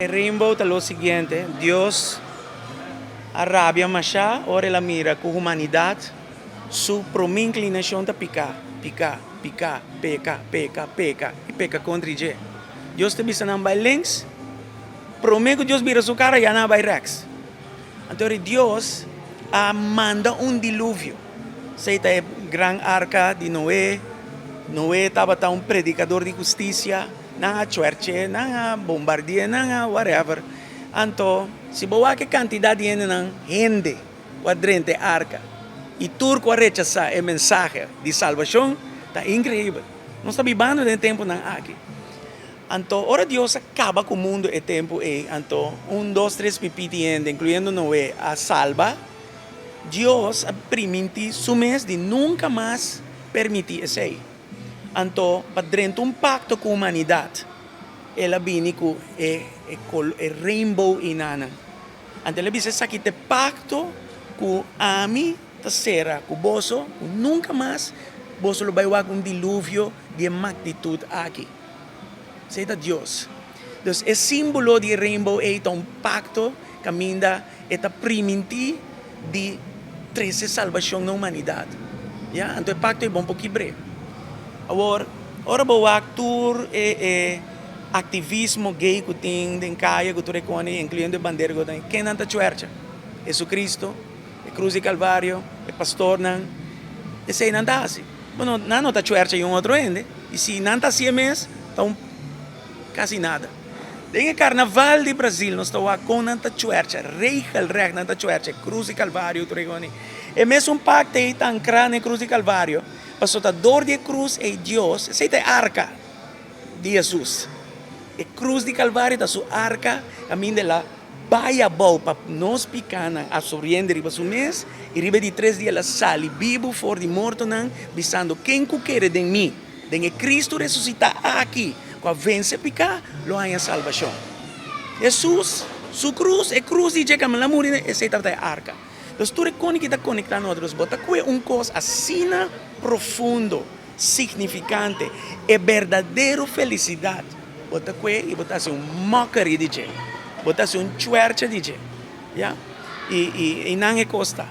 E rainbow ta lo siguiente: Dios a rabia masha ora el a mira ku humanidat su promé inklinashon ta pika, pika, pika, peka, peka, peka i peka kontra dje. Dios ta bisa nan bai links, promé ku Dios bira su kara ya nan a bai rèks. Anto ora Dios a manda un diluvio. Esei ta e gran arka di Noé. Noé tabata un predikador di hustisia. Nan a chuerch'é, nan a bombardi'é, nan a whatever. Anto, si bo wak e kantidat di hendenan, hende, ku a drenta e arka i tur ku a rechasá e mensahe di salbashon, ta inkreibel. Nos ta bibando den e tempunan aki. Anto, ora Dios a kaba ku mundu e tempu ei, anto un, dos, tres pipí di hende, inkluyendo Noé, a salba. Dios a primintí su mes di nunka mas permití esei. Anto, pa drenta un pakto ku humanidat, el a bini ku e e rainbow einanan. Anto el a bisa, Esaki ta e pakto ku ami ta sera ku boso, ku nunka mas boso lo bai wak un diluvio di e magnitut aki. Esei ta Dios. Dus e símbolo di e rainbow ei ta un pakto kaminda e ta primintí di trese salbashon na humanidat. Ya, anto e pakto ei bon por kibr'é. Awor, ora bo wak tur e e aktivismo gay ku tin den kaya ku tur e koni, inkluyendo e bandera ku tin, ken nan ta chuercha? Jesucristo, e krus di Kalvario, e pastornan, esei nan ta hasi. Bueno, nan no ta chuercha i un otro hende, i si nan ta hasié mes, ta un kasi nada. Den e karnaval di Brazil nos ta wak kon nan ta chuercha, regelrecht nan ta chuercha e krus di Kalvario tur e koni. E mesun pakte ei ta ankrá na e krus di Kalvario, pasobra ta dor di e krus ei Dios, esei ta e arka di Hesus. E krus di Kalvario ta su arka kaminda el a Bai abou pa nos pikánan absorbiendo riba su mes, i riba e di tres dia el a sali bibu for di mortonan, bisando, Ken ku kere den mi, den e Kristu resusitá aki, ku a vense piká, lo haña salbashon. Hesus, Su krus, e krus di dje ku a muri, esei tabata e arka. Entonces tur e koni ki ta konektá na otro. Bo ta kue un kos asina profundo, signifikante, e berdadero felisidat. Bo ta kue i bo ta hasi un mockery di dje. Bo ta hasi un chuercha di dje. Ya. I, i, i nan e kos ta.